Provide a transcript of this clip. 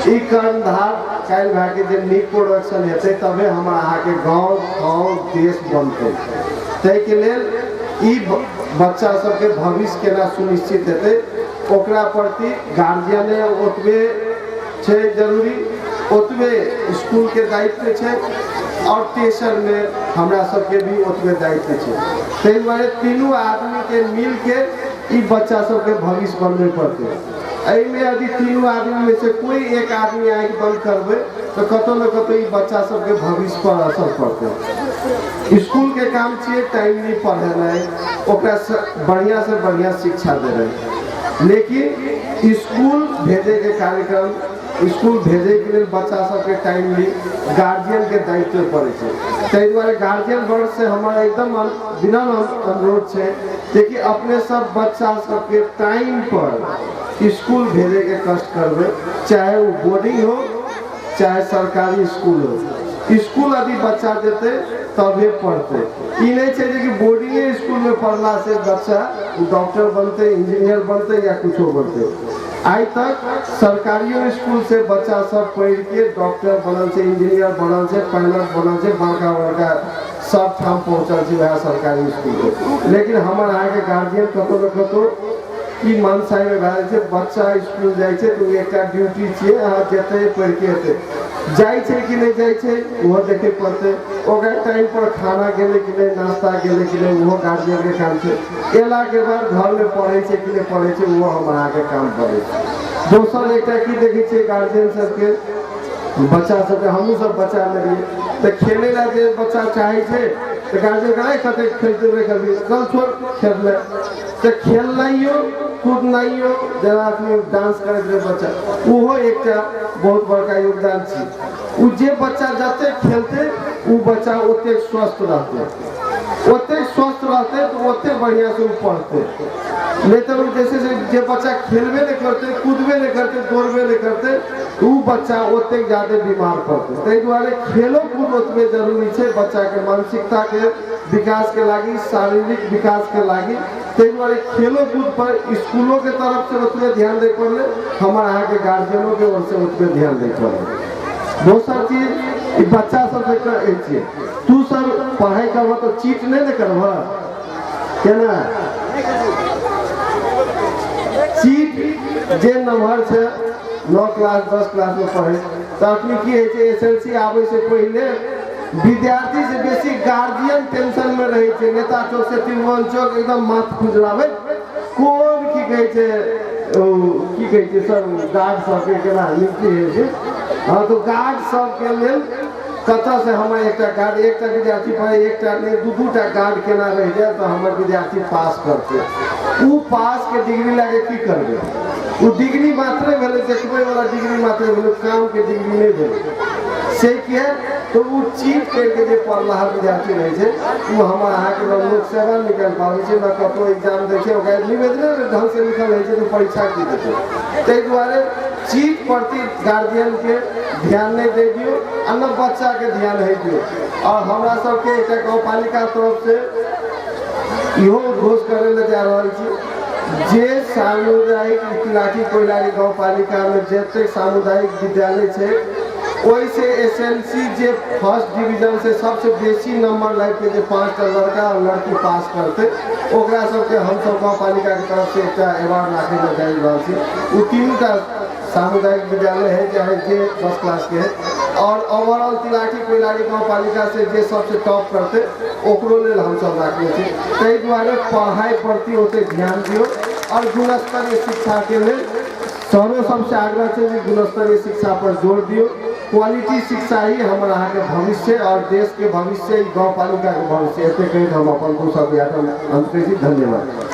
ई कर्णधार काल्हि भए के जे नीक प्रोडक्शन हेतै तबे हमर अहाँके गाँव गाँव देश बनतै। ताहिके लेल ई बच्चा सबके भविष्य केना सुनिश्चित हेतै ओकरा प्रति गार्जियने ओतबे छै जरूरी, ओतबे स्कूलके दायित्व छै, आओर तेसरमे हमरा सबके भी ओतबे दायित्व छै। ताहि दुआरे तीनू आदमीके मिलके ई बच्चा सबके भविष्य बनबै पड़तै। एहिमे यदि तीनू आदमीमे से कोई एक आदमी आँखि बंद करबै तऽ कतौ ने कतौ ई बच्चा सबके भविष्य पर असर पड़तै। स्कूलके काम छियै टाइमली पढ़ेनाइ, ओकरा बढ़िआँ से बढ़िआँ शिक्षा देनाइ, लेकिन स्कूल भेजैके कार्यक्रम, स्कूल भेजैके लेल बच्चा सबके टाइमली गार्जियनके दायित्व पड़ै छै। ताहि दुआरे गार्जियन वर्गसँ हमर एकदम विनम्र अनुरोध छै जेकि अपने सब बच्चा सबके टाइम पर स्कूल भेजैके कष्ट करबै, चाहे ओ बोर्डिंग हो चाहे सरकारी स्कूल हो। स्कूल यदि बच्चा जेतै तबे पढ़तै। ई नहि छै जे कि बोर्डिंगे स्कूलमे पढ़लासँ बच्चा डॉक्टर बनतै, इंजीनियर बनतै या कुछो बनतै। आइ तक सरकारियो स्कूल से बच्चा सब पढ़िके डॉक्टर बनल छै, इंजीनियर बनल छै, पायलट बनल छै, बड़का बड़का सब ठाम पहुँचल छै वएह सरकारी स्कूल। लेकिन हमर अहाँके गार्जियन कतौ ने कतौ ई मनसाइमे भए जाइ छै, बच्चा स्कूल जाइ छै तऽ ओ एकटा ड्यूटी छियै, अहाँ जेतै पढ़िके एतै, जाइ छै कि नहि जाइ छै ओहो देखै पड़तै, ओकरा टाइम पर खाना गेलै कि नहि, नाश्ता गेलै कि नहि, ओहो गार्जियनके काम छै। एलाके बाद घरमे पढ़ै छै कि नहि पढ़ै छै ओहो हमर अहाँके काम पड़ै छै। दोसर एकटा की देखै छियै गार्जियन सबके बच्चा सबके, हमहूँ सब बच्चामे रहियै तऽ खेलै लए जे बच्चा चाहै छै तऽ गार्जियन कहै कतेक खेलते करबी, चल छोड़ खेललै। तऽ खेलनाइयो कूदनाइयो जेना अखनी डांस करैत रहै बच्चा, ओहो एकटा बहुत बड़का योगदान छै। ओ जे बच्चा जतेक खेलतै ओ बच्चा ओतेक स्वस्थ रहतै, ओतेक स्वस्थ रहतै तऽ ओतेक बढ़िआँसँ ओ पढ़तै। नहि तऽ जे छै से जे बच्चा खेलबे नहि करतै, कूदबे नहि करतै, दौड़बे नहि करतै, तऽ ओ बच्चा ओतेक ज्यादे बीमार पड़तै। ताहि दुआरे खेलो कूद ओतबे जरूरी छै बच्चाके मानसिकताके विकासके लागि, शारीरिक विकासके लागि। ताहि दुआरे खेलो कूद पर स्कूलोके तरफसँ ओतबे ध्यान दै पड़लै, हमर अहाँके गार्जियनोके ओरसँ ओतबे ध्यान दै पड़लै। दोसर चीज ई बच्चा सबसँ कहै छियै, तू सब पढ़ाइ करबह तऽ चीट नहि ने करबह, केना चीट जे नम्हर छै 9 क्लास 10 क्लासमे पढ़ै तऽ अखनी की होइ छै, SLC आबै से पहिले विद्यार्थी से बेसी गार्जियन टेंशन में रहै छै। नेता चौक से त्रिभुवन चौक एकदम माथ खुजलाबै, कोन की कहै छै ओ की कहै छै सर गार्ड सबके केना नियुक्ति होइ छै। हँ तऽ गार्ड सबके लेल कतऽसँ हमर एकटा गार्ड, एकटा विद्यार्थी पढ़े एकटा नहि दू दूटा गार्ड केना रहि जाय तऽ हमर विद्यार्थी पास करतै। ओ पासके डिग्री लए कऽ की करबै? ओ डिग्री मात्रे भेलै, देखबैवला डिग्री मात्रे भेलै, कामके डिग्री नहि भेलै। से किया तऽ ओ चीट करिके जे पढ़लाहा विद्यार्थी रहै छै ओ हमर अहाँके न लोक सेवा निकालि पाबै छै, न कतहु एग्जाम दै छै, ओकरा निवेदने ढङ्गसँ लिखल रहै छै तऽ परीक्षा की देतै। ताहि दुआरे चीट प्रति गार्जियनके ध्यान नहि दै दियौ आ न बच्चाके ध्यान होइ दियौ। आओर हमरा सबके एकटा गाँवपालिका तरफसँ इहो उद्घोष करै लए जा रहल छी जे सामुदायिक तिलाठी कोइलारी गाँवपालिकामे जतेक सामुदायिक विद्यालय छै ओहिसँ SLC जे फर्स्ट डिवीजन से सबसे बेसी नंबर लाबिके जे 5टा लड़का और लड़की पास करतै ओकरा सबके हमसब गाँवपालिकाके तरफसँ एकटा अवार्ड राखै लए जा रहल छी। ओ 3टा सामुदायिक विद्यालय है चाहे जे 10 क्लास के है, और ओवरऑल तिलाठी कोइलारी गाँवपालिका से जे सबसे टॉप करतै ओकरो लेल हमसब राखने छी। ताहि दुआरे पढ़ाइ प्रति ओतेक ध्यान दियौ और गुणस्तरीय शिक्षाके लेल सरो सबसे आग्रह छै जे गुणस्तरीय शिक्षा पर जोर दियौ। क्वालिटी शिक्षा ही हमर अहाँके भविष्य और देशके भविष्य, गाँवपालिकाके भविष्य। एतेक कहैत हम अपन दू शब्द अंत करै छी। धन्यवाद।